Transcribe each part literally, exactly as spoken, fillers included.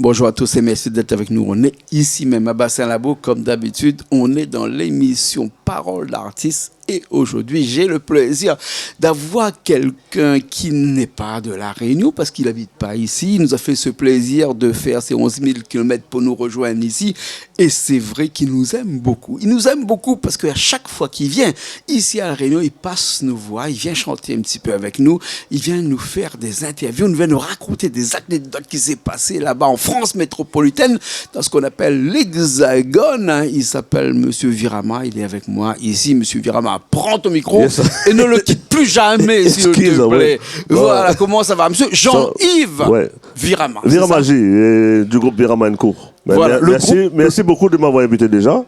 Bonjour à tous et merci d'être avec nous. On est ici même à Bassin Labou, comme d'habitude. On est dans l'émission Parole d'artiste. Et aujourd'hui, j'ai le plaisir d'avoir quelqu'un qui n'est pas de La Réunion, parce qu'il habite pas ici. Il nous a fait ce plaisir de faire ces onze mille kilomètres pour nous rejoindre ici. Et c'est vrai qu'il nous aime beaucoup. Il nous aime beaucoup parce qu'à chaque fois qu'il vient ici à La Réunion, il passe nous voir, il vient chanter un petit peu avec nous, il vient nous faire des interviews, il vient nous raconter des anecdotes qui s'est passé là-bas en France métropolitaine, dans ce qu'on appelle l'Hexagone, hein. Il s'appelle Monsieur Virama, il est avec moi ici. Monsieur Virama, prends ton micro et ne le quitte plus jamais, s'il te plaît. Voilà, comment ça va, Monsieur Jean-Yves Virama, c'est ça ? Virama J, euh, du groupe Virama and Co. Ben, merci, merci beaucoup de m'avoir invité déjà.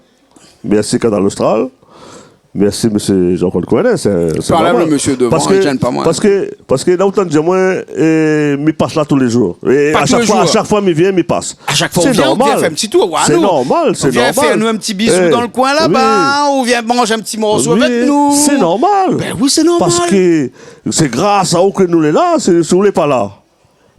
Merci Kanal Austral. Merci Monsieur Jean-Claude Coindin, sé, sé normal. Parl le monsieur devant, i gèn pa moin. Parske, parske la ou tann di amoin, é, mi pas la tou lé zour. É a shak foi, a shak foi mi vien, mi pas. A shak foi ou vien, ou vien fé in ti tour, voilà. Sé normal, sé normal. Ou vien fé anou in ti bizou dan le koin laba, ou vien manz in ti morso avèk nou. Sé normal. Ben oui, sé normal. Parske sé gras a ou ke nou lé la, sé, si ou lé pa la.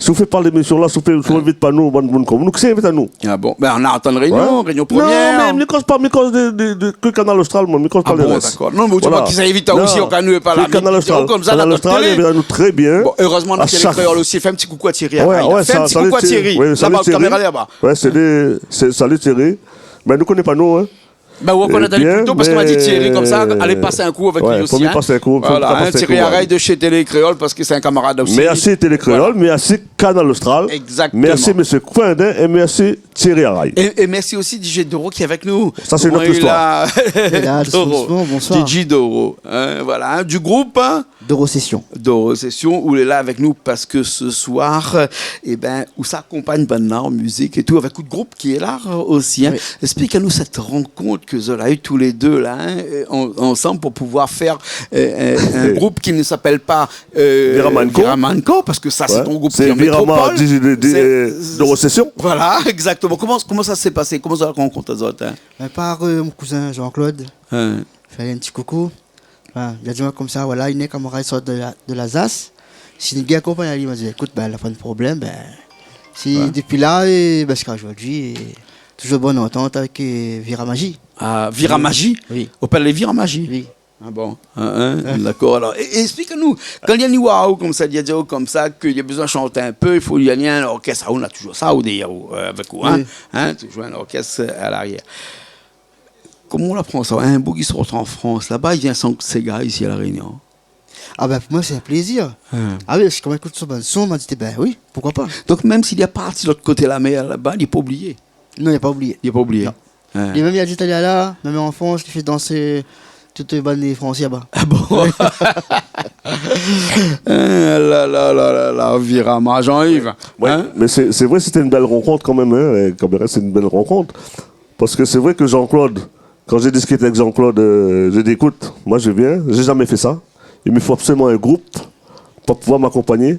Si ou fé pa lémisyon la, si ou fé, si ou invit pa nou, bann moun konm nou, kisa i invit anou ? Ah bon ? Ben, nou la antann Réunion, Réunion Première. Non, mé mi koz pa, mi koz de, de, de, ke Kanal Austral, moin, mi koz pa le rès. Ah bon, dakor. Non, mé ou di pa kisa i invit anou si ou lé pa la. Kanal Austral, Kanal Austral i invit anou trè bien. Bon, erèzman nou na Télé Kréol osi. Fé in ti koukou à Thierry Arraille. Fé in ti koukou à Thierry. Laba, kaméra laba. Ouais, sé dé, sé, salut Thierry. Mé nou koné pa nou, hein. Ben, ou koné ali plito parske ma di Thierry konmsa, alé pas in kou avèk li osi, hein. Voilà, hein, Thierry Arraille de chez Télé Kréol, parske sé in kamarad osi. Merci Télé Kréol, merci Kanal Austral. Exactement. Merci Monsieur Coindin et merci Thierry Arraille. Et, et merci aussi D J Doro qui est avec nous. Ça, c'est une autre histoire. Doro. D J Doro, hein, voilà, hein, du groupe, hein, Doro Session. Doro Session, ou lé la avèk nou parske se soir, eh ben, ou sa akonpagn banna an mizik é tou, avèk out group ki lé la, euh, osi, hein. Oui. Esplik anou sèt rankont ke zot la u tou lé dé la, hein, euh, an-, ansanm pou pouvoir fé, euh, in, in group ki ne s'appelle pas, euh, Virama and Co, parske sa sé out group ki lé an métropol. Sé Virama, di, di, di, sé, euh, Doro Session. Voilà, exactement. Koman, koman sa la pasé ? Koman zot la rankont azot, hein ? Ben, par, euh, mon kouzin Jean-Claude. Hein. Fé in ti koukou. Voilà, li la di amoin konmsa, voilà, néna in kamarad i sort de la, de l'Alsace. Si néna in gars i akonpagn ali, ma di, ékout, ben, la pa de problèm, ben, si dopi la, é, ben, ziska zordi, é, touzour bonn antant avèk, euh, Virama J. Ah, Virama J ? Oui. Ou apèl Virama J ? Oui. Ah bon, hein, hein, dakor. Alor, é, é esplik anou, kan néna in wa aou konmsa, néna in wa aou konmsa, ke néna bezoin shant in pé, i fo néna in orkès. Ah, ou na touzour sa, ou, dèrièr ou, euh, avèk ou, hein ? Oui. Hein, touzour in orkès, euh, a l'arièr. Koman ou la pran sa ? In boug i sort an Frans laba, i vien san séga isi a La Réunion. Ah ben, pou moin sé in plézir. Hein. Ah oui, parske kan moin la ékout son bann son, ma di, ben oui, poukoi pa. Donk mèm si li la parti lot koté la mèr laba, li lé pa oublié. Non, li lé pa oublié. Li lé pa oublié. Non. Hein. Li mèm, li la di talèr la, mèm an Frans, li fé dans tout bann Fransé laba. Ah bon ? Hein, la, la, Virama, Jean-Yves. Ouais, hein ? Mé sé, sé vré, sété in bèl rankont kan mèm, hein, é, kan mèm, sé in bèl rankont. Parske sé vré ke Jean-Claude, kan mi diskit avèk Jean-Claude, euh, mi di, ékout, moin mi vien, mi la zamé fé sa. I fo absoliman in group pou pouvoir akonpagn amoin,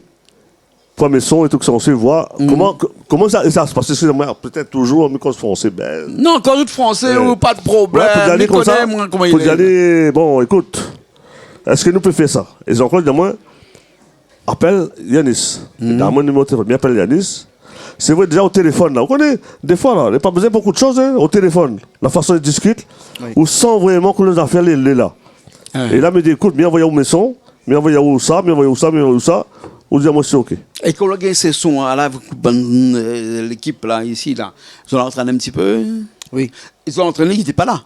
pou mèt son é tout sa, on se voi. Koman, koman sa, sa i pas ? Parske sé vré, pétèt touzour, mi koz fransé, ben... Non, koz fransé, euh, ou pa de problèm, ouais, pou di ali konmsa, mi koné, moin, koman i lé. Pou di ali, bon, ékout, èske nou pé fé sa ? É Jean-Claude i di amoin, apèl Yanis. Mhm. Donn amoin in niméro téléfone. Mi apèl Yanis. Sé vré, déza o téléfone la, ou koné, défoi la, na pa bezoin bonpé de shoz, hein, o téléfone, la fason i diskit, oui, ou san vréman ke lé zafèr lé, lé la. Ah. É la, mi di, ékout, mi anvoy aou mé son, mi anvoy aou sa, mi anvoy aou sa, mi anvoy aou sa, ou di amoin sé OK. É kan ou la gingn sé son la, avèk bann, euh, lékip la, isi la, zot la antrèn in ti pé ? Oui. Zot la antrèn, li té pa la ?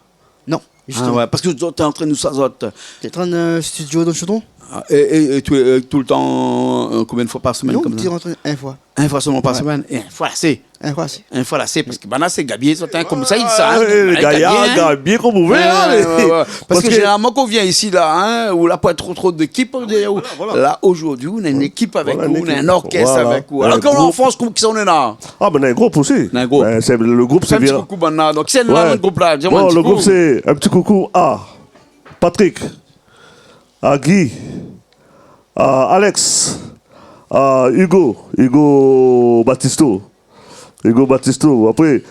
Non, zistoman. Ah ouais, parske zot té antrèn ousa, zot ? Té antrèn, euh, studio dan Chaudron. Ah, é, é, é tou, é toultan, euh, konbien de foi par semèn konmsa ? Non, té antrèn in foi. In foi solman par semèn ? Ouais. É in foi asé. In foi asé. In foi asé, parske banna sé gabié, zot, hein, konmsa, i sa, hein. Ouais, ouais, gabié, hein. Gabié, konm ou vé, hein, ouais, mé ouais, ouais. Parske zénéralman, kan ou vien isi la, hein, ou la pa tro, tro d'ékip, hein, voilà, voilà. La, zordi, ou na in ékip avèk ou, ou na in orkès avèk ou. Voilà, in group. Alor, kan ou lé an Frans, kisa ou néna ? Ah, ben, na in group osi. Na in group. Ben, sé, le group, sé... Fé in ti koukou, banna. Donk, kisa néna dan le group la ? Di amoin in ti kou. Bon, le group, sé in ti koukou a Patrick, a Guy, a Alex, a Hugo, Hugo Batisto. Hugo Batisto. Apré,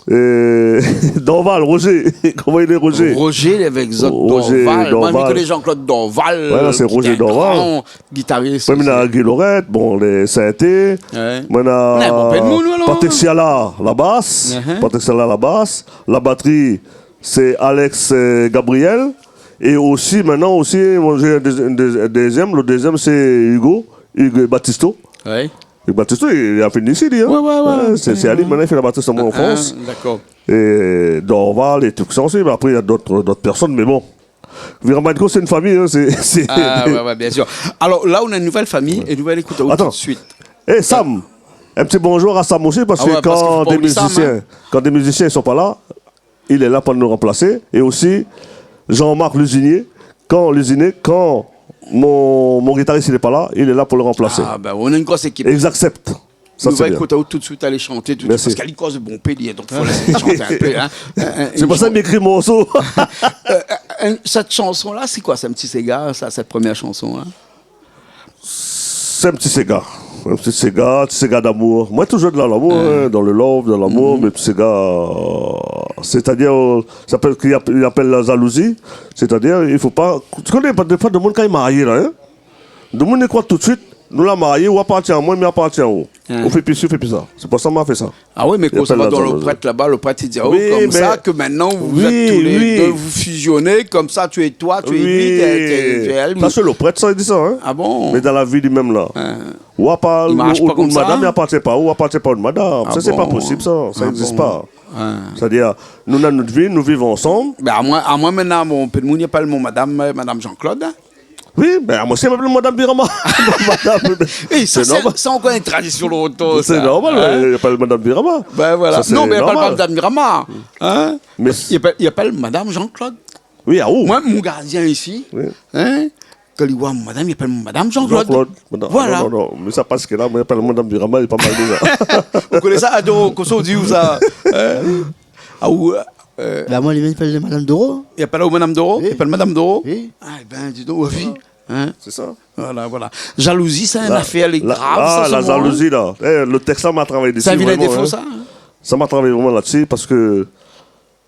Dorval, Roger. Koman i lé, Roger ? Roger, lé avèk zot, Roger Dorval. Moin, mi Dorval. Koné Jean-Claude Dorval, ouais, non, sé Roger Dorval. Gran gitaris osi. Moin, mi na Guy Lorette, bon, lé sinté. Ouais. Moin na Patrick Siala, la bas. Patrick Siala, la bas. La batri, sé Alex, euh, Gabriel. É osi, mintnan osi, moin, na in dézi-, in dézi-, in dézièm. Lo dézièm, sé Hugo, Hugo Batisto. Ouais. Hugo Batisto, li la fini isi, li, hein. Ouais, ouais, ouais. Ouais, sé, sé ali, mintnan, li fé la batri an Frans. Ah, dakor. É Dorval é tout sa osi, mé apré, na dot, dot pèrsone, mé bon. Viramadiko, sé in fami, hein, sé, sé... Ah, ouais, ouais, bien sûr. Alor, la, nou na in nouvèl fami, é nou va ékout aou tout de suite. Atann. É, Sam, in ti bonjour à Sam osi, parske kan dé mizisien, kan dé mizisien i lé pa la, li lé la pou nou ranplasé. É osi, Jean-Marc Luzinier, kan Luzinier, kan mon, mon gitaris i lé pa la, li lé la pou ranplasé. Ah, ben, nou na in gro ékip. É zot i aksèp. Sa, sé bien. Nou va ékout aou tout de suite, alé shanté tout de suite, parske li koz bonpé, li, donk fo lès ali shanté in pé, hein. Sé pou sa mi ékri morso. Euh, euh, sèt shanson-la, sé koi ? Sé in ti séga, sa, sèt promié shanson-la ? Sé in ti séga. In ti séga, ti séga d'amour. Moin, toujour dan lamour, hein, dan le love, dan lamour, mé ti séga, euh, sétadir, euh, sa i apèl, ki ap-, i apèl la jalouzi. Sétadir, i fo pa, ou koné pa, défoi, demoun kan i marié la, hein, demoun i kroi tout de suite, nou la marié, ou apartien amoin, mi apartien aou. Hein. Ou fé pi si, ou fé pi sa. Sé pou sa ma fé sa. Ah oui, mé kan sa va dan loprèt laba, loprèt i di, oh, konmsa ke mintnan vous êtes tous les deux, vous fusionnez, konmsa tu es toi, tu es lui, tu es, tu es elle. Sa sé loprèt sa i di sa, hein. Ah bon ? Mé dan la vi li mèm la. Hein. Ou apa-, ou, ou madam i apartien pa ou, ou apartien pa ou madam. Sa, sé pa posib sa. Sa i égzis pa. Hein. Sétadir, nou na nout vi, nou viv ansanm. Ben, amoin, amoin, mintnan, mon, pé d'moun i apèl mon madam, euh, Madame Jean-Claude, hein. Oui, ben, amoin osi, i apèl madam Birama. Madam, sé normal. Sa, sé ankor in tradision lontan, sa. Sé normal, hein, i apèl madam Birama. Ben voilà. Sa, sé normal. Non, mé i apèl pa madam Birama, hein. Mé i apèl, i apèl madam Jean-Claude. Oui, aou. Moin, mon gardien isi, hein, kan li voi madam, i apèl madam Jean-Claude. Jean-Claude. Voilà. Non, non, non, mé sa, parske la, moin, i apèl madam Birama, lé pa mal déza. Ou koné sa, Adoro, kosa ou di ou sa, hein ? Ah, ou, euh, ben, moin, li apèl madam Doro. I apèl aou madam Doro ? Oui. I apèl madam Doro ? Oui. Ah, ben, di donk, oui. Hein ? Sé sa. Voilà, voilà. Jalouzi, sé in afèr, lé grav, sa, la jalouzi, la. Eh, lo tèks la, ma travay dési, vréman, hein. Sé in vilin défo, sa, hein ? Sa, ma travay vréman la-dsi, parske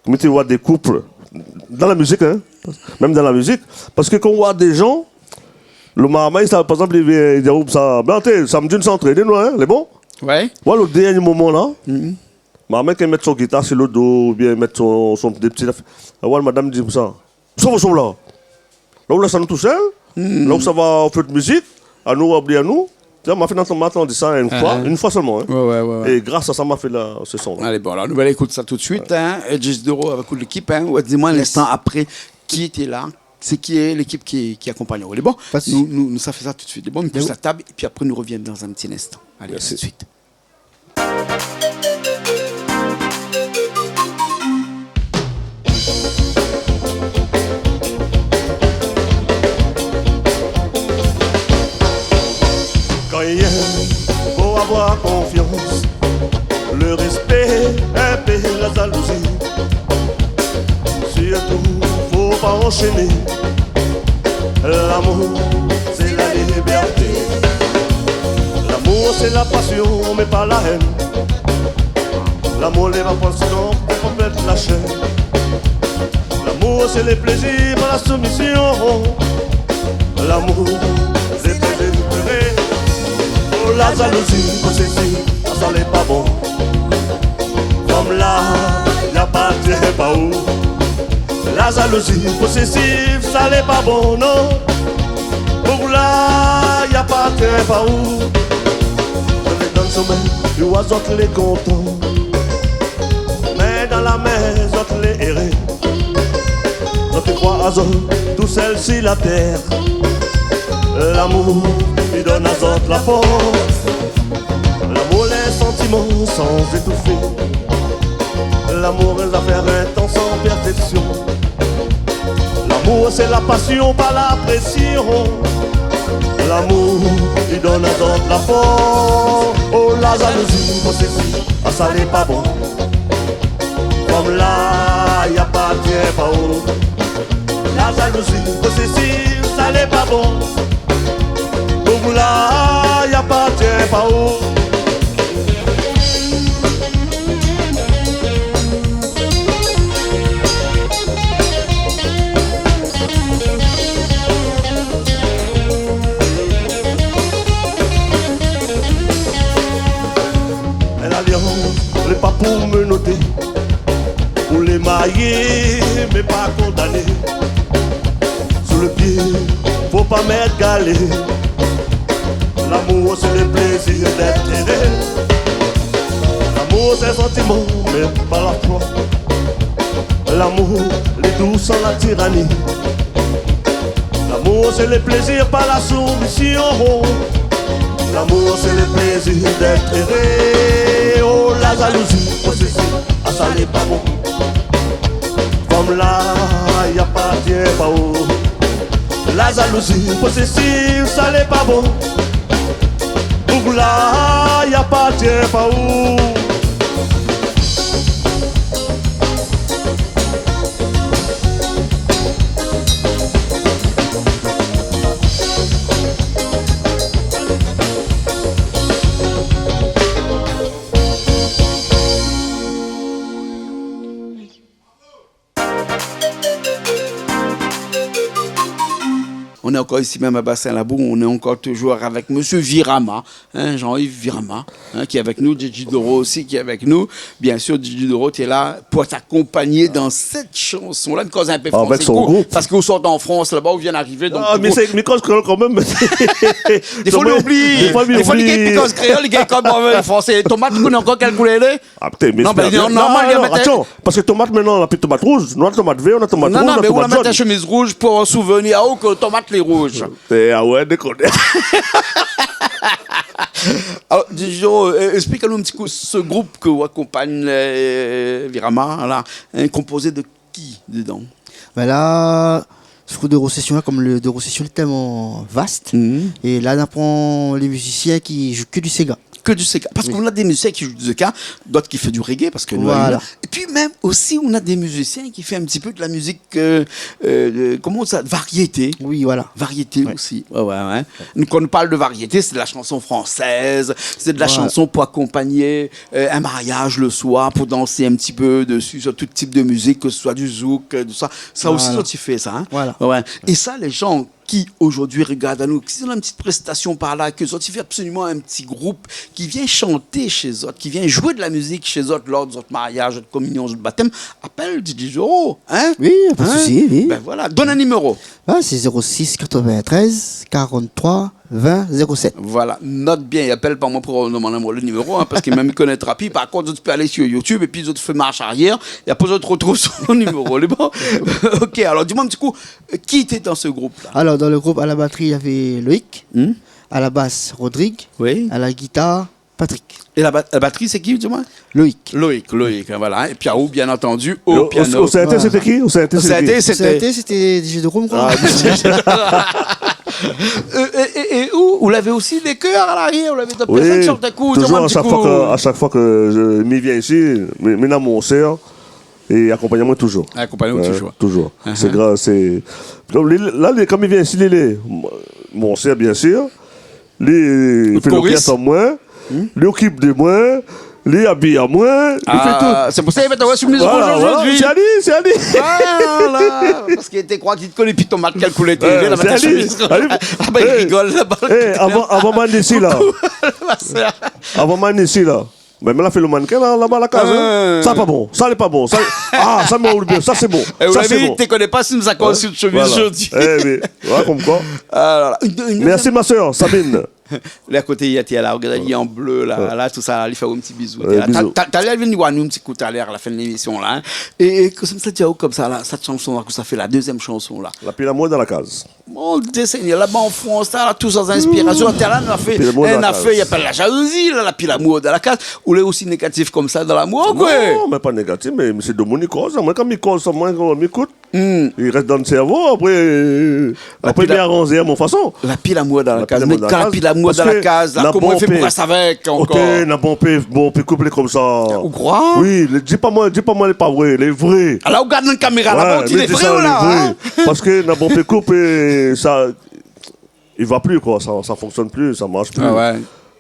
mi té voi dé koup dan la mizik, hein, mèm dan la mizik, parske kan ou voi dé jan, lo marmay, sa, par égzanp, li vien, li di, oh, sa, ben, té, samdi, nou sa antréné, nou, hein, lé bon ? Ouais. Voilà, o dèrnié moman la, marmay, kan i mèt son gitar si lo do, oubien i mèt son, son dé ti zafèr, ou voi madam i di konmsa, sov, sov la. La ou lès anou tousèl, la ou sava fé out mizik, anou, oubli anou. Tiens, ma fine antann, ma antann sa in foi, in foi sèlman, hein. Ouais, ouais, ouais, ouais. É gras a sa, ma fé la, se son la. Alé, bon, alor, nou va ékout sa tout de suite, hein. É Jess Doro avèk tout lékip, hein. Ou di amoin in instan apré, ki té la, sé ki lékip ki, ki akonpagn aou. Lé bon ? Pa de sousi. Nou, nou, nou sa fé sa tout de suite. Lé bon, nou pous la tab, épi apré, nou revien dan in ti instan. Alé, tout de suite. Kan i èm, fo avoir konfians, le respé, in pé la jalouzi. Sirtou, fo pa anshéné. Lamour, sé la liberté. Lamour, sé la pasion, mé pa la hèn. Lamour, lé pa pran silans, lé pa pran la shèn. Lamour, sé le plézir, pa la soumision. Lamour, sé déséspré. Oh, la jalouzi, posésif, ah, sa lé pa bon. Fanm la, i apartien pa ou. La jalouzi, posésif, sa lé pa bon, non. Boug la, i apartien pa ou. Zot lé dan somèy, ou voi zot lé kontan. Min dan la min, zot lé éré. Zot i kroi azot, tousèl si la tèr. Lamour, li donn azot la fors. Lamour, lé in santiman san étoufé. Lamour, in zafèr intans, san pèrfèksion. Lamour, sé la pasion, pa la présion. Lamour, li donn azot la fors. Oh, la jalouzi, posésif, ah, sa lé pa bon. Fanm la, i apartien pa ou. La jalouzi, posésif, sa lé pa bon. Boug la, i apartien pa ou. Pa pou menoté, pou lé marié, mé pa kondané. Sou le pié, fo pa mèt galé. Lamour, sé le plézir d'èt éré. Lamour, sé santiman, mé pa la foi. Lamour, lé dou san la tirani. Lamour, sé le plézir, pa la soumision. Lamour, sé le plézir d'èt éré. Oh, la zalouzi posésif, ah, sa lé pa bon. Fanm la, i apartien pa ou. La zalouzi posésif, sa lé pa bon. Boug la, i apartien pa ou. On est encore ici même à Bassin Labou, on est encore toujours avec monsieur Virama, hein, Jean-Yves Virama, hein, qui est avec nous, Didi Doro aussi qui est avec nous. Bien sûr, Didi Doro, t'es là pour t'accompagner dans cette chanson-là. Mi koz in pé fransé, parske ou sort an Frans laba, ou vien arivé, donk... Ah, mé sé, mi koz kréol kan mèm. Défoi li oubli. Défoi li gingn pi koz kréol, li gingn koz fransé. Tomat, ou koné ankor kèl koulèr lé ? Ah, pétèt, mé... Non, mé non, normal, non, non, atann, parske tomat, mintnan, na pi tomat rouz. Nou na tomat vèr, nou na tomat rouz, nou na tomat zone. Non, non, mé ou la mèt in shemiz rouz pou souvenir aou ke tomat lé rouz. Eh, ah ouais, dékone. Alor, Didi, euh, esplik anou in ti kou se group ke ou akonpagn, euh, Virama, la, hein, konpozé de ki dedan ? Bin la, se group de rosésion la, kom le, de rosésion lé tèlman vast, é la, na pran lé mizisien ki zoué ke du séga. Ke du séga. Parske ou na dé mizisien ki zoué du séga, dot ki fé du reggae, parske nou... Voilà. É pi mèm osi, ou na dé mizisien ki fé in ti pé de la mizik, euh, euh, de, koman sa, variété. Oui, voilà. Variété osi. Ouais, ouais, ouais. Nou, kan nou parl de variété, sé de la shanson fransèz, sé de la shanson pou akonpagn, euh, in mariaz le soir, pou dansé in ti pé dési, sur tout tip de mizik, ke se soi du zouk, euh, tout sa. Sa osi, zot i fé sa, hein. Voilà. Ouais. É sa, lé jan ki zordi i rogard anou, ke si zot na in ti prestasion par la, ke zot i vé absoliman in ti group ki vien shanté shé zot, ki vien zoué de la mizik shé zot, lor de zot mariaz, zot kominion, zot batèm, apèl Didi Doro, hein ? Oui, pa de sousi, oui. Bin voilà, donn in niméro. Ah, sé zéro six quatre-vingt-treize quarante-trois vingt zéro sept. Voilà, not bien, i apèl pa moin pou demann amoin le niméro, hein, parske mèm li koné pa. Par kont, zot i pé alé sur YouTube épi zot i fé marsh arièr, é apré zot i artrouv son niméro. Lé bon. Ok, alor, di amoin in ti kou, euh, ki té dan se group-la ? Alors, dans le groupe, à la batterie, il y avait Loïc. Hmm. À la basse, Rodrigue. Oui. À la guitare, Patrick. É la ba-, la batri, sé ki, di amoin ? Loïc. Loïc, Loïc, hein, voilà. É pi, ah, bien antandi, o piano. O synthé, sété ki ? O synthé, sété ki ? O synthé, sété Didi Doro, mi kroi. Ah, Didi Doro. Euh, é, é, é ou, ou lavé osi dé kèr a larièr, ou lavé dot pèrsone i shant avèk ou, di amoin in ti kou. Oui, toujour, a shak foi ke, a shak foi ke mi vien isi, mi, mi na mon sèr, é akonpagn amoin toujour. Akonpagn aou toujour. Ouais, toujour. Uh-huh. Sé gras, sé, donk, li, la, li, kan mi vien isi, li, li, mon sèr, bien sir, li fé lorkès amoin, li okip de moin, li abiy amoin, li fé tout. Ah, sé pou sa li mèt aou shemiz rouz zordi. Voilà, sé ali, sé ali. Voilà, parske té kroi li té koné pi tomat kèl koulèr té lé, la mèt shemiz rouz. Sé ali. Ah, bin, li rigol laba. Eh, avan, avan mi vien isi la. Avan mi vien isi la. Mé, mé la fé le mannequin la, laba la kaz, hein. Sa pa bon, sa lé pa bon, sa, ah, sa mi oubli bien, sa sé bon, sa sé bon. É ou la vi, té koné pa si nou sa koz sur shemiz zordi. Eh oui, ouais, konm koi. Ah la la. Une, une deuxième... Merci ma sœur Sabine. Lé a koté, li lé la, rogard ali an blé la, la, tout sa, li fé aou in ti bizou. Ouais, bizou. Ta, ta, talèr li vien oir anou in ti kou talèr a la fin de lémision la, hein. É, é kosa mi sa di aou konmsa la, sèt shanson la, kosa i fé la dezièm shanson la. La pil amour dan la kaz. Mon Dié Ségnèr, laba an Frans, sa la, tout sa, inspirasion, tèl la, nou la fé in afèr i apèl la jalouzi, la, la pil amour dan la kaz. Ou lé osi négatif konmsa dan lamour, koi ? Non, mé pa négatif, mé, mé sé domoun i koz. Moin, kan mi koz, moin, kan mi ékout, i rès dan le sèrvo, apré, apré, mi aranz mon fason. La pil amour dan la kaz. La pil amour dan la kaz. Mé kan la pil amour dan la kaz, la, koman i fé pou rès avèk ankor ? Parske na bonpé, oté, na bonpé, bonpé koup lé konmsa. Ou kroi ? Oui, lé, di pa moin, di pa moin lé pa vré, lé vré. Ala, ou gard dan kaméra laba, ou di lé vré, ou la, hein ? Parske na bonpé koup, é sa, i va pli, koi, sa, sa fonksionn pli, sa marsh pli. Ah ouais.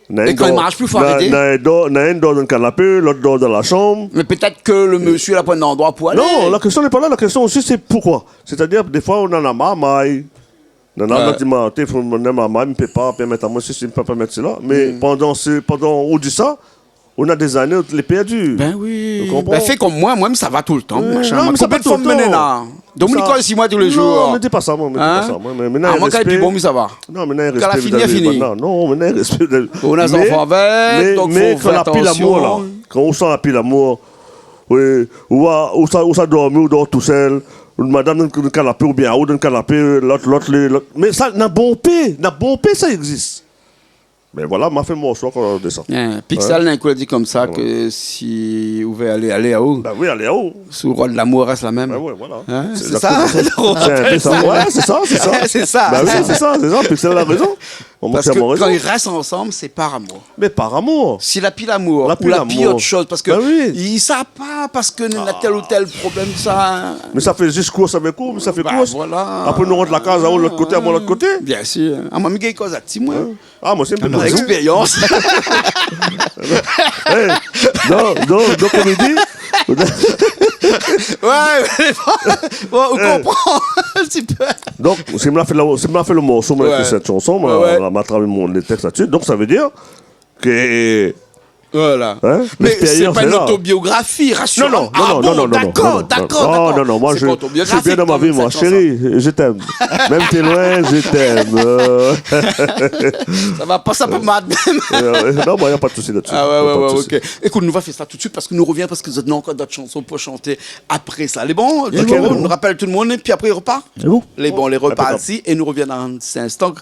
É kan i marsh pli, fo arété. Na, na inn i dor, na inn i dor dan le kanapé, lot i dor dan la shanm. Mé pétèt ke le mésyé la pa in landroi pou alé. Non, la késtion lé pa la. La késtion osi, sé poukoi. Sétadir, défoi, ou na la marmay. Nana, ouais, la di amoin, té, fo, mon marmay, mi pé pa pèrmèt amoin sesi, mi pé pa pèrmèt sela. Mé pandan se, pandan ou di sa, ou na dé zané ou té lé pèrdi. Ben oui. Ou konpran ? Ben, fé konm moin, moin, mi sava toultan, machin. Non, mé sa pa toultan. Konbien de foi mi mennen la ? Dominique, sa, isi, moin, tou lé zour. Non, mé di pa sa, moin, mé di pa sa, moin. Hein ? Mé, mé na in respé. Ah, moin, kan li pi bon, mi sava. Non, mé na in respé vizavi. Kan la fini, la fini. Non, mé na in respé vizavi. Ou na zanfan avèk, donk fo fé atansion. Mé, mé kan la pi lamour, la, kan ou san la pi lamour, oui, ou sa, ou sa dormi, ou dor tousèl, ou madam dan kanapé, oubien aou dan kanapé, lot, lot, lé, lot. Mé sa, na bonpé, na bonpé sa i égzis. Mé voilà, ma fé morso ankor de sa. Hein, Pixel, hein, in kou la di konmsa ke si ou vé alé, alé aou. Ben oui, alé aou. Si ou rod lamour, rès la mèm. Ben ouais, voilà. Hein, sé sa ? Exactement. Sé in pé sa. Ouais, sé sa, sé sa. Sé sa. Ben oui, sé sa, sé sa. Pixel la rézon. Parske kan i rès ansanm, sé par amour. Mé par amour. Si la pi lamour, ou la pi ot shoz, parske i sa pa, parske na tèl ou tèl problèm, sa. Mé sa fé zis kours avèk ou, mé sa fé kours. Ben voilà. Apré nou rant la kaz, aou lot koté, amoin lot koté. Biensir. Ah, moin, mi gingn koz a ti, moin. Ouais. Ah, moin sé in pé... L'expérience. Eh, non, non, donk, komédi. Ouais, mé bon, bon, ou konpran in ti pé. Donk, si ma fé la, si ma fé lo morso, moin, avèk sèt shanson, ma, ma travay mon, lé tèks la-dsi. Donk, sa vé dir ke... Voilà. Hein ? Mé sé pa in otobiografi, rasir. Non, non, non, non, non, non. Ah bon, dakor, dakor, dakor. Non, non, non, moin, je, je suis bien dans ma vie, moin. Chérie, je t'aime. Même t'es loin, je t'aime. Euh. Sa va pa, sa pa mal mèm. Euh, non, moin, y a pas de souci là-dessus. Ah ouais, ouais, ouais, ok. Y a pas de souci. Ékout, nou va fé sa tout de suit parske nou rovien, parske zot néna ankor dot shanson pou shanté apré sa. Lé bon, nou rapèl tout le monde, épi apré i repar. Lé bon. Lé bon, lé repar isi, é nou rovien dan in instan.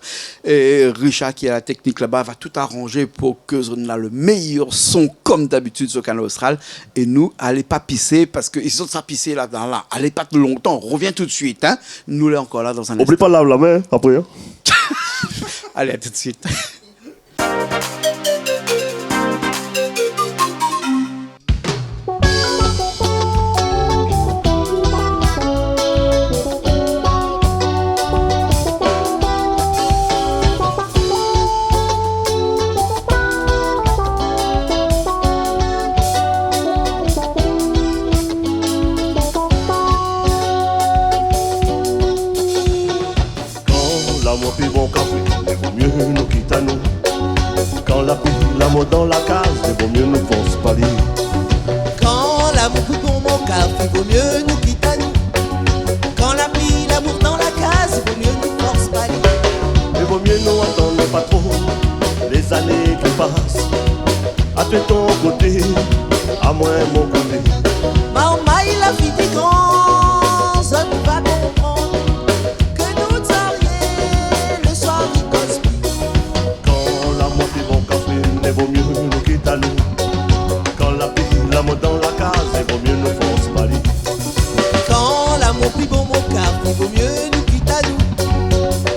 É Richard ki lé a la teknik laba va tout aranzé pou ke zot néna le méyèr son, konm dabitid, sur Kanal Austral. É nou, alé pa pisé, parske isi zot sa pisé la, dan la. Alé pa lontan, rovien tout de suit, hein. Nou lé ankor la dan in instan. Oubli pa lav la min apré, hein. Alé, a tout de suit. Kan lamour pi bon kafé, lé vo mié nou kit anou. Kan la pi lamour dan la kaz, lé vo mié nou fors pa li. Kan lamour pi bon mon kafé, vo mié nou kit anou. Kan la pi lamour dan la kaz, lé vo mié nou fors pa li. Lé vo mié nou atann pa tro lé zané ki pas. A toi ton koté, amoin mon koté. Marmay la fini gran, zot va konprann ke nou ti arié, le soir i koz pi. Kan lamour pi bon kafé, lé vo mié nou kit anou. Kan la pi lamour dan la kaz, lé vo mié nou fors pa li. Kan lamour pi bon mon kafé, vo mié nou kit anou.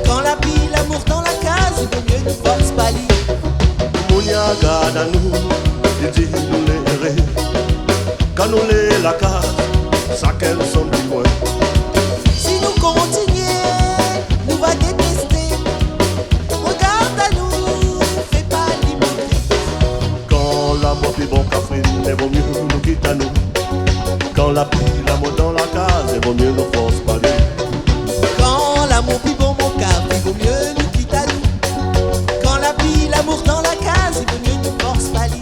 Kan la pi lamour dan la kaz, lé vo mié nou fors pa li. Moun i agard anou, i di nou lé éré. Kan nou lé la kaz, shakinn son ti koin. Si nou kontinié, nou va détésté. Regard anou, fé pa lipokrit. Kan lamour pi bon kafrine, lé vo mié nou kit anou. Kan la pi lamour dan la kaz, lé vo mié nou fors pa li. Kan lamour pi bon mon kafrine, lé vo mié nou kit anou. Kan la pi lamour dan la kaz, lé vo mié nou fors pa li.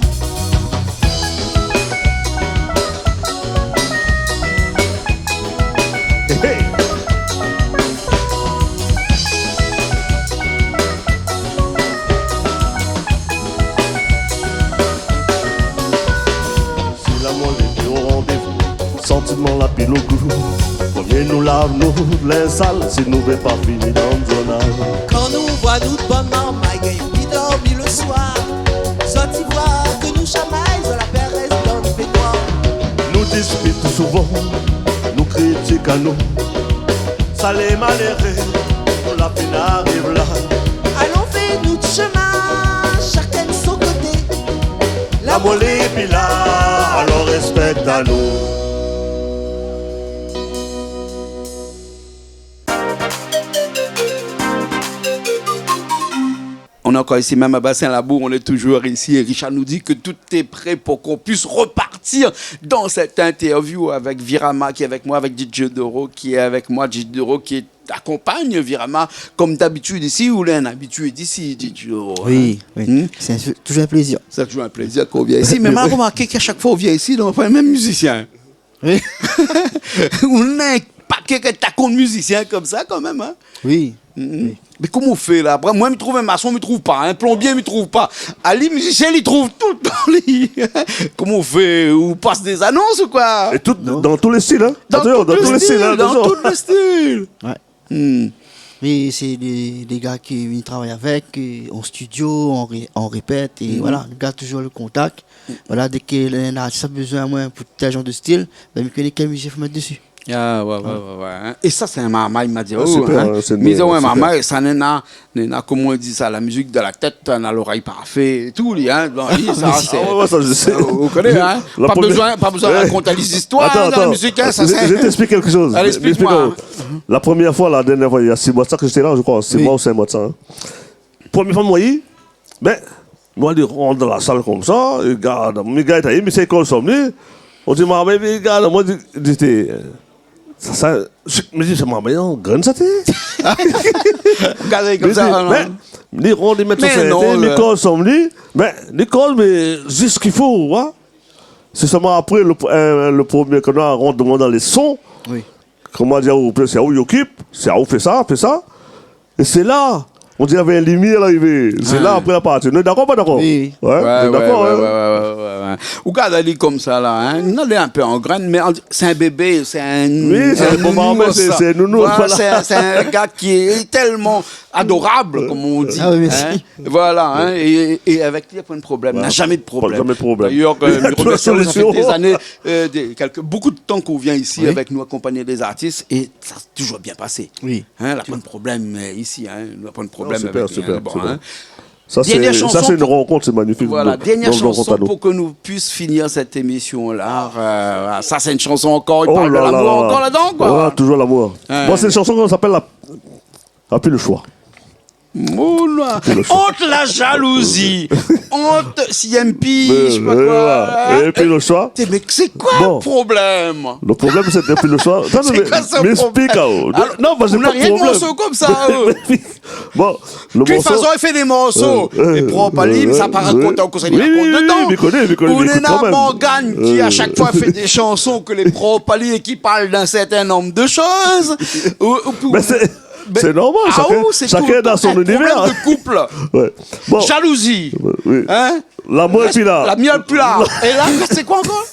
Hé, hé. Si lamour lé pi o randévou, santiman la pi lo gou. Vo mié nou lav nout linz sal, si nou vé pa fini dan zournal. Kan nou voi nout bann marmay gingn pi dormi le soir, zot i voi ke nou shamay, zot la pèrèz dan pénoir. Nou dispit souvan, nou kritik anou. Sa lé maléré, nou la fine ariv la. Alon fé nout shomin, shakinn son koté. Lamour lé pi la, alor rèspèk anou. On est encore ici même à Bassin Labour, on est toujours ici et Richard nous dit que tout est prêt pour qu'on puisse repartir. partir dans cette interview avec Virama qui est avec moi, avec D J Doro qui est avec moi, D J Doro qui est akonpagn Virama, konm dabitid isi, ou lé in abitié d'isi, di, di, oh, oui, hein. Oui. Hmm ? Sé in, sé toujour in plézir. Sé toujour in plézir kan ou vien isi. Mé ma la romarké k'ashak foi ou vien isi, donk, ou pran mèm mizisien. Oui. Ou néna in paké k'in takon mizisien konmsa, kanmèm, hein. Oui. Hmm. Oui. Mé koman ou fé la ? Apré, moin, mi trouv in mason, mi trouv pa. In plonbié, mi trouv pa. Ali, mizisien, li trouv toultan, li. Koman ou fé ? Ou pas dé zanons ou koi ? É tout, dan tout lé stil, hein. Dan tout lé stil, hein, dan tout lé stil. Ouais. Hmm. Mé sé dé, dé gars ke mi travay avèk, euh, an studio, an ré-, an répèt, é voilà, gard toujour lo kontak. Voilà, dé ke in artis la bezoin amoin pou tèl janr de stil, bin, mi koné kèl mizisien fo mèt dési. Ah, ouais, ouais, ouais, ouais, hein. É sa, sé in marmay, ma di, oh, super, hein. Mé in marmay, sa néna, néna, koman i di sa, la mizik dan la tèt, néna lorèy parfé é tout, li, hein. Bon, li, sa, sé, ah ouais, ouais, sa, mi sé. Ou koné, hein. Pa bezoin, pa bezoin rakont ali zistoir, hein, dan la mizik, hein, sa, sé... Attends, attends. Je, je t'explique quelque chose. Allez, explique-moi. Explique-moi. La première fois, la dernière fois, il y a six mois de ça que j'étais là, je crois, six mois ou cinq mois de ça, hein. Première fois, moin, bin, moin, li rant dan la sal konmsa, li gard, mi gard, mi sé kol sonm li. On di, ma, mé li gard, moin, di, di, té, sa, sa, mi di, sé ma, mé non, grenn sa, té. Gard konmsa, non. Mé, li rant, li mèt son sèt, li kol sonm li. Bin, li kol, mé zis sak i fo, hein. Sé solman apré, lo, euh, lo promié, kan nou la rant dan lé son. Oui. Koman dir, ou pé, sé aou i okip, sé aou fé sa, fé sa. É sé la, on diré navé in limièr larivé. Sé la, apré, la parti. Nou lé dakor, pa dakor ? Oui. Ouais, nou lé dakor, hein ? Ouais, ouais. Ou gard ali konmsa la, hein. Non, li lé in pé an grenn, mé an, sé in bébé, sé in, oui, sé in bon nounours, sé, sé in nounours, voilà, voilà. Sé, sé in gars ki lé tèlman adorab, konm i di, hein. Ah oui, mèrsi. Voilà, hein, é, é avèk li, na poin de problèm, na zamé de problèm. Voilà. Zamé de problèm. D'ayèr, euh, mi romèrsi aou, sa fé dé zané, euh, dé, kèlk, bonpé de tan k'ou vien isi avèk nou akonpagn dé zartis é sa la toujour bien pasé. Oui. Hein, na poin de problèm, euh, isi, hein, na poin de problèm avèk li, hein. Non, super, super, super. Bon, hein. Sa, sé, sa, sé in rankont, sé magnifik. Dernière chanson, voilà, dernière chanson pou ke nou puis finir sèt émisyon-la. Euh, voilà, sa, sé in shanson ankor, i parl de lamour ankor ladan, koi. Oh là là là là. Voilà, toujour lamour. Hein. Bon, sé in shanson ki apèl la La Piloshois. Mon Dieu. La Piloshois. Ant la jalouzi, ant C M P, euh, je sais pas quoi, voilà. Hein. É Piloshois. Té, mé sé koi lo problèm ? Bon. Lo problèm, sé ke Piloshois. Attends, mé, mé explique, hein. Sé koi so problèm ? Alor, non, moin, na pa de problèm. Ou na rienk morso konmsa, euh. Bon, lo morso. Kuit Fazo i fé dé morso. Euh, euh, euh, euh. Lé prop ali, mé sa pa rakont, ou koné, li rakont dedan. Oui, oui, oui, mi koné, mi koné, mi ékout kan mèm. Ou néna Morgan ki, a shak foi, fé dé shanson ke lé prop ali é ki parl d'in sèrtin nonb de shoz. Ou, ou pou... Mé sé, Sé normal, shakinn, shakinn dan son inivèr. Problèm de koup. Ouais. Bon. Jalouzi. Oui. Hein ? Lamour lé pi la. Lamour lé pi la. É la, sé koi ankor ?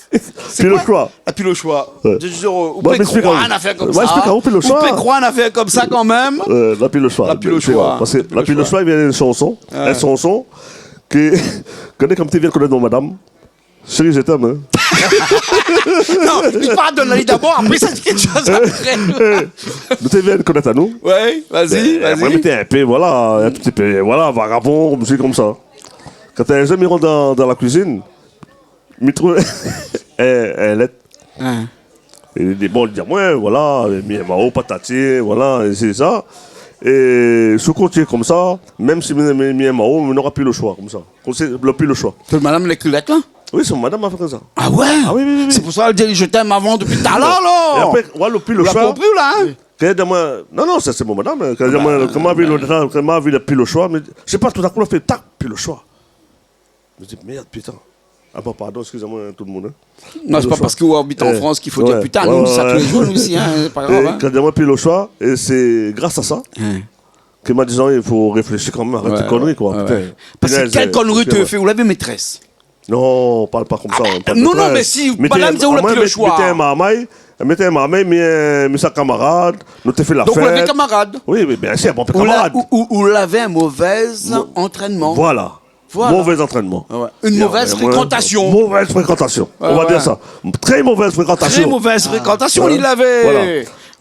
Piloshois. La Piloshois. Ouais. Ou pé krwar in afèr konmsa. Bon, mé explique aou. Ouais, explique aou, Piloshois. Ou pé krwar in afèr konmsa kan mèm. Euh, la Piloshois. La Piloshois. Parske la Piloshois i vien d'in shanson. Ouais. In shanson ke, kan, kan mi té vien konèt mon madam, Chérie, je t'aime, hein. Non, li pardone ali dabor, apré sa di kékshoz apré. Nou té vien konèt anou. Ouais, vas-y, vas-y. Mé apré, mi té in pé, voilà, in ti pé, voilà, vagabon, konmsi, konmsa. Kan in zour mi rant dan, dan la kuizine, mi trouv in, in lèt. Hein. É li di, bon, li di amoin, voilà, mi yèm aou, patati, voilà, é sé sa. É sou koté konmsa, mèm si mi, mi, mi yèm aou, mi nora pi lo shoi, konmsa. Konmsi, lo pi lo shoi. Sé madam la ékri lèt la ? Oui, sé madam la fé konmsa. Ah ouais ? Ah oui, oui, oui, oui. Sé pou sa li di, je t'aime avan dopi talèr la. É apré, ouais, lo pi lo shoi. Ou la konpri la, hein ? Kan li di amoin, non, non, sa sé mon madam, hein. Kan li di amoin, kan ma vi lo, kan ma vi lo pi lo shoi, mé, sé pa, toutakou, la fé tak, pi lo shoi. Mi di, mèrd, pitin. Ah bon, pardon, excusez-moi, tout le monde, hein. Non, sé pa parske ou abit an Frans k'i fo dir pitin, nou, sa tou lé zour, nou osi, hein, sé pa grav, hein. Kan li di amoin pi lo shoi, é sé gras a sa ke ma di, i fo réfléshi kan mèm, arèt tes conneries, koi, pitin. Parske kèl konnerie ou té fé, ou lavé métrès ? Non, parl pa konmsa, pa métrès. Non, non, mé si, madam, sé ou la pi lo shoi. Mi té in marmay, mi té in marmay, mi, euh, mi sa kamarad, nou té fé la fèt. Donk ou lavé kamarad ? Oui, oui, bien sir, bon, kamarad. Ou la, ou, ou, ou lavé in mové antrènman. Voilà. Voilà. Mové antrènman. Ah ouais. Une mauvaise fréquentation. Mové frékantasion. Ouais, ouais. On va dir sa. Très mauvaise fréquentation. Très mauvaise fréquentation, li lavé. Voilà.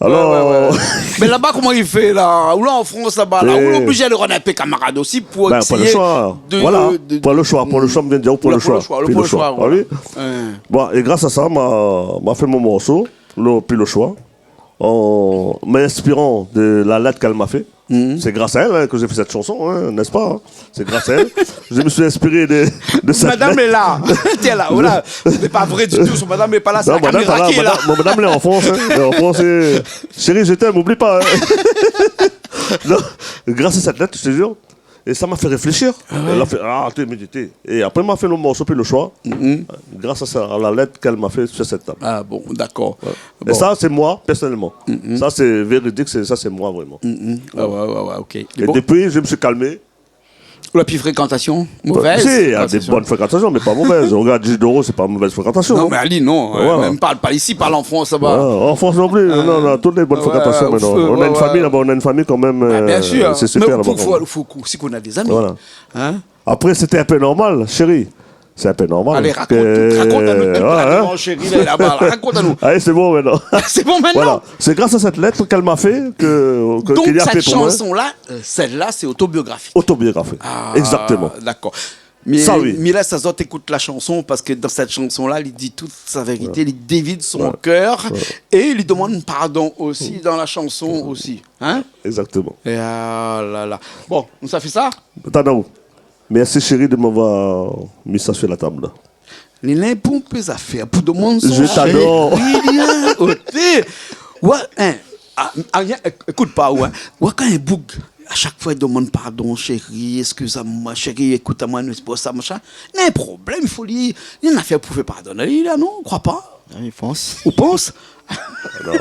Alor, ouais, ouais. Mé laba, koman i fé la ? Ou la an Frans laba la, ou lé oblizé alé rann in pé kamarad osi pou éséyé de, de, de... Ben, pran lo shoi. Voilà. Pran lo shoi, pran lo shoi, mi vien dir, pran lo shoi. Pi lo shoi, voilà. Ah oui. Ouais. Bon, é gras a sa, ma, ma fé mon morso, lo pi lo shoi. En m'inspirant de la lettre qu'elle m'a fait, c'est grâce à elle, hein, que j'ai fait cette chanson, hein, n'est-ce pas, hein ? C'est grâce à elle. Je me suis inspiré de, de cette lettre. Madame est là. Tiens là, voilà. C'est pas vrai du tout, son madame est pas là, c'est la caméra qui est là. Non, madame, madame, mon madame, elle est en France, hein. Elle est en France, et chérie, je t'aime, oublie pas, hein. Non, grâce à cette lettre, je te jure, et ça m'a fait réfléchir. Ah ouais. Elle a fait, ah, t'es médité. Et après, m'a fait le morceau, puis le choix, grâce à ça, à la lettre qu'elle m'a fait sur cette table. Ah bon, d'accord. Voilà. Bon. Et ça, c'est moi, personnellement. Ça, c'est véridique, c'est, ça, c'est moi, vraiment. Ah ouais, ouais, ouais, ok. Et bon. Depuis, je me suis calmé. La pi frékantasion mové ? Si, il y a des bonnes fréquentations, mais pas mauvaises. Regarde, Gilles Doro, c'est pas une mauvaise fréquentation, hein. Non, mais Ali, non, euh, même pas, pas ici, pas en France, là-bas. Voilà. En France non plus, non, non, toutes les bonnes fréquentations, maintenant. On a une famille là-bas, on a une famille quand même, euh, c'est super, là-bas, quand même. Bah, bien sûr. Mais faut, faut, faut aussi qu'on a des amis, hein. Voilà. Après, c'était un peu normal, chérie. C'est un peu normal. Allez, raconte tout, raconte à nous tout, voilà, hein. Chérie, là, là-bas, là, raconte à nous. Allez, c'est bon maintenant. C'est bon maintenant ? Voilà. C'est grâce à cette lettre qu'elle m'a fait que, que, qu'il y a paix pour moi. Donc, cette chanson-là, euh, celle-là, c'est autobiographique. Autobiographique. Ah, exactement. D'accord. Ça, oui. Mais, mais là, sa zot ékout la chanson parce que dans cette chanson-là, il dit toute sa vérité, il dévide son cœur et il demande pardon aussi dans la chanson aussi. Hein ? Exactement. Et ah là là. Bon, nou sa fé sa ? Tanaou. Merci chérie de m'avoir mis ça sur la table. Li lé pou pé zafèr, pou demann son chéri. Je t'adore. Li lé oté. Ouais, hein. Ah, ah, rien, ék-, ékout pa, ouais. Ouais, kan in boug, a shak foi, li demann pardon, chéri, excuse-moi, chéri, écoute-moi, ne sais pas ça, machin. Na in problèm, fo li, li néna in afèr pou fé pardon ali la, non, ou kroi pa ? Ah, mi pans. Ou pans ? Non.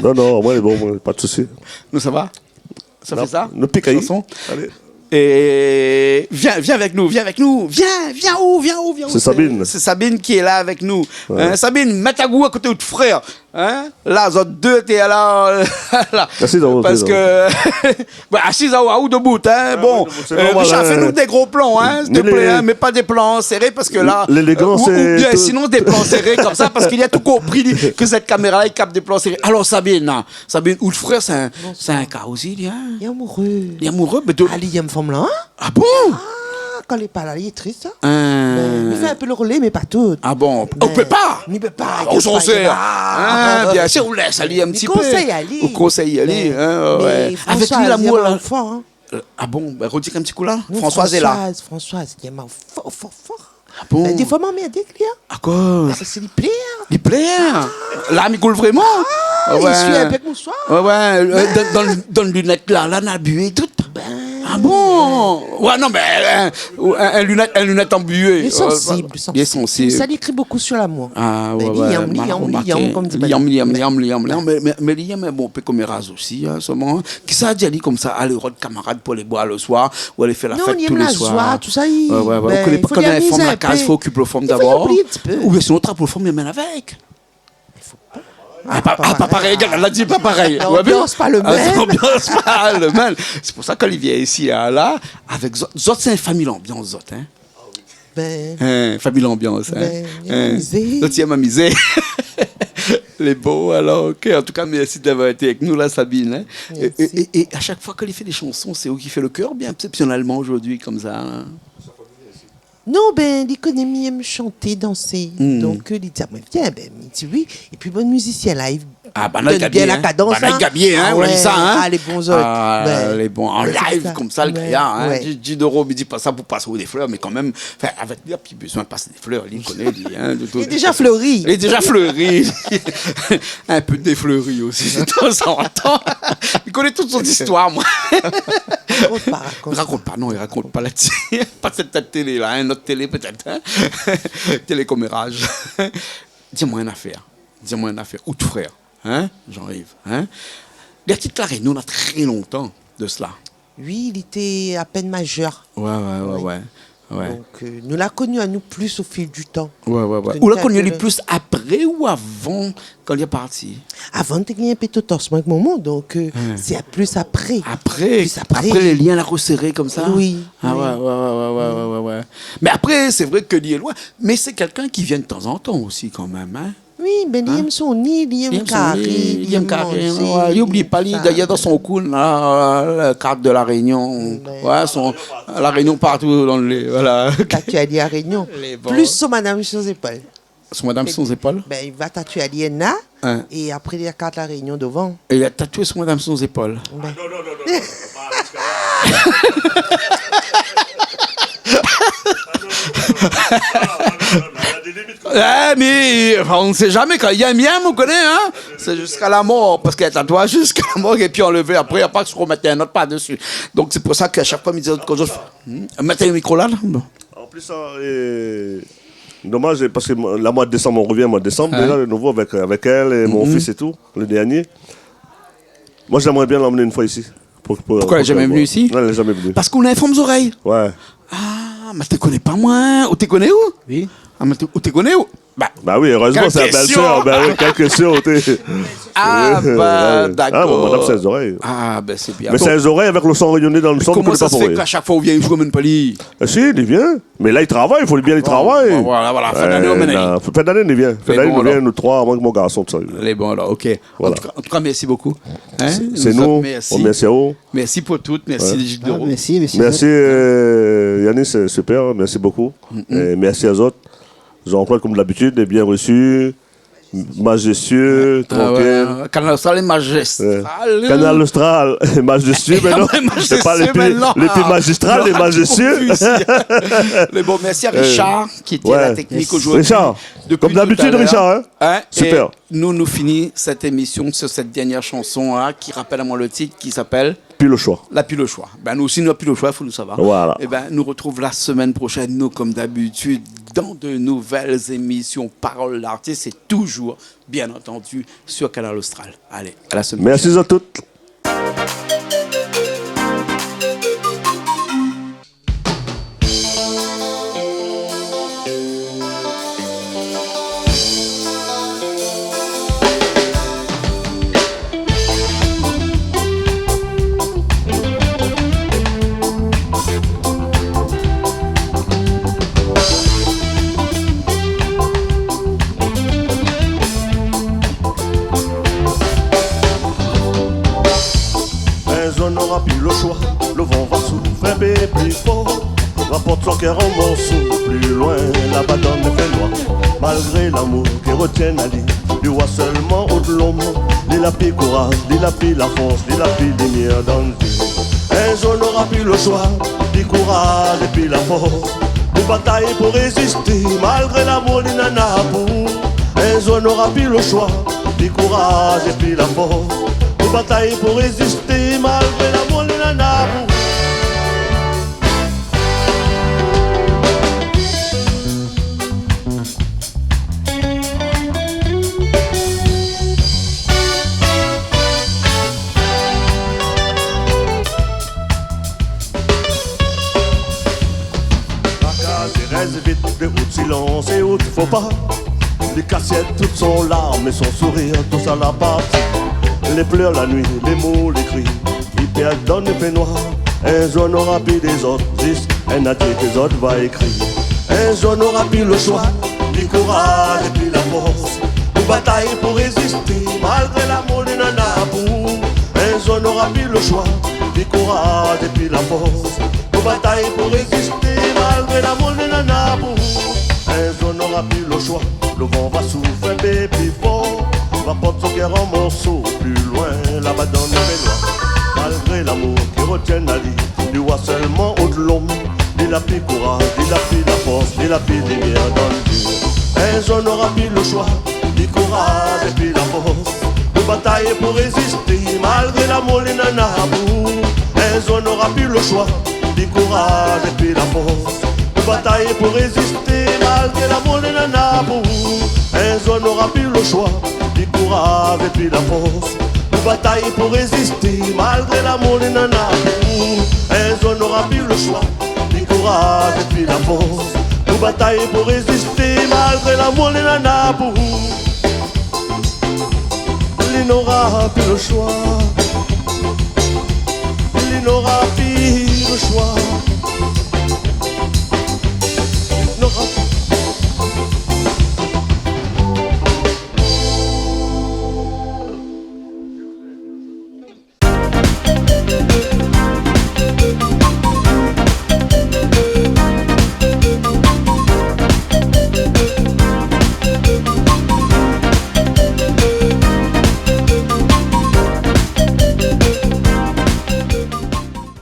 Non, non, moin, bon, moin, pa de sousi. Nou, sa va ? Sa fé sa ? Nou pik ali. Chanson. Allez. Et viens, viens avec nous, viens avec nous, viens, viens ou, viens ou, viens ou. C'est Sabine. C'est Sabine qui est là avec nous. Ouais. Hein, Sabine, mèt agou a koté out frèr. Hein ? La, zot dé té la, la. Asiz aou, asiz aou. Parce que, bah, asiz aou, ou debout, hein. Ah bon, oui, debout, c'est normal, hein. Richard, fais-nous des gros plans, hein, s'il te plaît, hein, mais pas des plans serrés, parce que là, l'élégance, euh, ou, ou bien, sinon, des plans serrés comme ça, parce qu'il a tout compris, lui, que cette caméra-là, il capte des plans serrés. Alors, Sabine, hein, Sabine, out frèr, sé in, sé in ka osi, li, hein. Li lé amoureux. Li lé amoureux, mé de... Ah, li yèm fanm la, hein ? Ah bon ? Ah, kan li lé pa la, li lé tris, hein. Hein. Mé li fé in pé le relais, mé pa tout. Ah bon ? Ou pé pa ? Mé li pé pa, li pé pa, li pé pa. Ah, bien sûr, ou lès ali in ti pé. Ou konsèy ali. Ou konsèy ali, hein, ouais. Mé Françoise, avèk li, lamour, la. Euh, ah bon, bah, redi in ti kou la. Non, Françoise lé la. Françoise, Françoise, li yèm aou for, for, for. Ah bon ? Bin, défoi, mi anmèrd ali, hein. Akoz ? Parske li plèr. Li plèr ? Ah. La, mi koul vréman. Ah, li suiv avèk mousoir. Ouais, ouais, euh, dan, dan, dan linèt la, la, na bué tout. Ah bon ? Ouais, non, mé, euh, in, in linèt, in linèt anbué. Li lé sansib, li lé sansib. Sa, li ékri bokou sur lamour. Ah, ouais, ouais, ma la romarké. Li yèm, li yèm, li yèm, konm di Liam, Liam, Liam, Liam. Mé, mé, mé li yèm in bon pé koméraz osi, hein, solman, hein. Kisa la di ali konmsa, alé rod kamarad pou alé boir le soir, ou alé fé la fèt tou lé soir. Non, li yèm la zoi, tousa, li, ouais, ouais, ouais. Bin, fo li amiz in pé. Ou koné pa, kan néna in fanm la kaz, fo okip le fanm dabor. Fo li oubli in ti pé. Oubien sinon, trap le fanm, li amenn avèk. Ah, pa, ah, pa parèy, gard, la di pa parèy. Ou la vu ? Lanbians pa le mèm. Ah, lanbians pa le mèm. Sé pou sa, kan li vien isi, la, la, avèk zot, zot sé in fami lanbians, zot, hein. Bin. Hein, fami lanbians, hein. Bin, li yèm amizé. Hein. Zot i yèm amizé. Lé bon, alors, ok. En tout cas, merci d'avoir été avec nous, là, Sabine, hein. Merci. Et, et, et, et à chaque fois qu'elle fait des chansons, c'est ou qui fait le chœur, bien exceptionnellement aujourd'hui, comme ça, hein. Non, bin, li koné mi yèm shanté, dansé. Hmm. Donk, euh, li di amoin, vien, bin, mi di oui. Épi, bon, mizisien la, li Ah, banna i gingn bien, hein. Banna i gingn bien, hein, ou la vi sa, hein. Ah ouais, ah, lé bon, zot. Ah, lé bon. An live, konmsa, le gayar, hein. Ouais. Di, di Doro, mi di pa sa pou pas aou dé flèr, mé kan mèm, anfin, avèk li, la pi bezoin pas dé flèr, li koné, li, hein, de tout. Li lé déza fléri. Li lé déza fléri. In pé défléri osi, de tan zan tan. Li koné tout son zistoir, moin. Rakont pa, rakont pa. Rakont pa, non, li rakont pa la-dsi. Pa sèt télé la, in ot télé pétèt, hein. Télé koméraz. Di amoin in afèr. Di amoin in afèr. Out frèr, hein, Jean-Yves, hein ? Li la kit La Rényon na trè lontan de sela. Oui, li té apèn mazèr. Ouais, ouais, ouais, ouais. Donk, euh, nou la koni anou plis o fil di tan. Ouais, ouais, ouais. Ou la koni ali plis apré ou avan, kan li la parti ? Avan, té gingn in pé totans moin èk momon, donk, euh, sé plis apré. Apré, plis apré, lé lien la reséré konmsa. Oui, oui. Ah ouais, ouais, ouais. Mé apré, sé vré ke li lé loin, mé sé kèlkin ki vien de tan zan tan osi kan mèm, hein. Oui, bin, li yèm son nid, li yèm son nid, li yèm karé, li yèm manzé, ouais, li oubli pa, li, sa. Dayèr, dan son koin la, la kart de La Rényon. Ouais, son, La Rényon partou dan le, voilà. Kan ou di La Rényon, plis son madam si son zépol. Son madam, son zépol. Bin, li va tatué ali, Anna. Hein. É apré, li la kart La Rényon dovan. É li la tatué son madam son zépol. Bin. Ah, non, non, non, non, non, pa ziska la. Ah, non, non, non, non. Ah, non, non, non, non, il y a des limites quand même. Eh, mé, anfin, on ne sait jamais, kan i yèm, i yèm, ou koné, hein. Sé ziska la mor, parske tatouaz ziska la mor, épi anlèv apré, apré, i romèt in ot par desi. Donk, sé pou sa ke a shak foi, mi di, kan mi, hmm, mèt in mikro la, la. Bon. An plis, sa, é, domaz, parske moin, la, moi de désanm, on revient, moi de désanm, ouais, déza, de nouvo avèk, avèk èl é mon fis é tou, le dernier. Moi, j'aimerais bien l'emmener une fois ici. Pou, pou, pou ke li voi. Pourquoi elle est jamais venue ici ? Non, elle est jamais venue. Parce qu'on a une femme aux oreilles. Ouais. Ah, mé té koné pa moin. Ou té koné ou ? Oui. Ah, mé té, ou té koné ou ? Bah oui, heureusement, c'est la belle-sœur. Bah oui, quelle question, t'es. Ah, bah, ouais, d'accord. Ah, bon, madam, sé zorèy. Ah, ben, c'est bien. Mais donc, c'est zorèy avec le sang réunionnais dans le sang, comment ça se fait qu'à chaque fois ou vien, ou amèn pa li ? Ah, si, li vien. Mais là, il travaille, il faut bien, il travaille. Bon, voilà, voilà, fin d'ané, on amèn ali. Euh, fin d'ané, li vien. Fin d'ané, nou vien, nou troi, moin, mon garson, tout sa. Lé bon, alor, ok. Voilà. En tout cas, en tout cas, merci beaucoup. Hein, c'est nous. Merci. Merci à vous. Merci pour tout. Merci, Gilles Dero. Ah, merci, merci. Merci, euh, Yannis, c'est super, merci beaucoup. Et merci à vous. Jean-Claude, comme d'habitude, est bien reçu, majestueux, tranquille. Ah ouais, Kanal Austral lé majestral. Ouais. Kanal Austral lé majestueux, mé non, sé pa lé pi, lé pi majistral, lé majestueux. Mé bon, merci à Richard, qui était à la technique aujourd'hui. Richard, comme d'habitude, Richard, hein. Depuis tout à l'heure. Hein, super. Nou, nou fini sèt émisyon sur cette dernière chanson, hein, qui rappelle à moi le titre, qui s'appelle Pi lo shoi. La pi lo shoi. Ben, nou osi, nou la pi lo shoi, fo nou sava. Voilà. Eh ben, nou retrouve la semaine prochaine, nous, comme d'habitude, dans de nouvelles émissions Parole d'artiste, et toujours, bien entendu, sur Kanal Austral. Allez, à la semaine prochaine. Merci à toutes. In zour nora pi lo shoi, lo van va souf in pé pli for. Raport son kèr an morso, pli loin, laba dan lé fènoir. Malgré lamour ki rotien ali, li voi sèlman out lonb. Li la pi kouraz, li la pi la fors, li la pi limièr dan zié. In zour nora pi lo shoi, pi kouraz épi la fors. Nou batay pou rézisté, malgré lamour li nana pou ou. In zour nora pi lo shoi, pi kouraz épi la fors. Nou batay pou rézisté, malgré lamour li nana pou ou. Traka, zérèz, vit, de out silans é out fo pa. Li kasièt tout son larm é son sourir, tout sa la parti. Lé plèr la nuit, lé mo, lé kri, li pèrd dan lé fènoir. In zour nora pi dézord, zis in adié ke zot va ékri. In zour nora pi lo shoi, pi kouraz épi la fors. Nou batay pou rézisté, malgré lamour li nana pou ou. In zour nora pi lo shoi, pi kouraz épi la fors. Nou batay pou rézisté, malgré lamour li nana pou ou. In zour nora pi lo shoi, lo van va souf in pé pli for. Raport son kèr an morso, pli loin, laba dan lé fènoir. Malgré lamour ki rotien ali, li voi sèlman out lonb. Li la pi kouraz, li la pi la fors, li la pi limièr dan zié. In zour nora pi lo shoi, pi kouraz épi la fors. Nou batay pou rézisté, malgré lamour li nana pou ou. In zour nora pi lo shoi, pi kouraz épi la fors. Nou batay pou rézisté, malgré lamour li nana pou ou. In zour nora pi lo shoi, pi kouraz épi la fors. Nou batay pou rézisté, malgré lamour li nana pou ou. In zour nora pi lo shoi, pi kouraz épi la fors. Nou batay pou rézisté, malgré lamour li nana pou ou. Li nora pi lo shoi. Li nora pi lo shoi.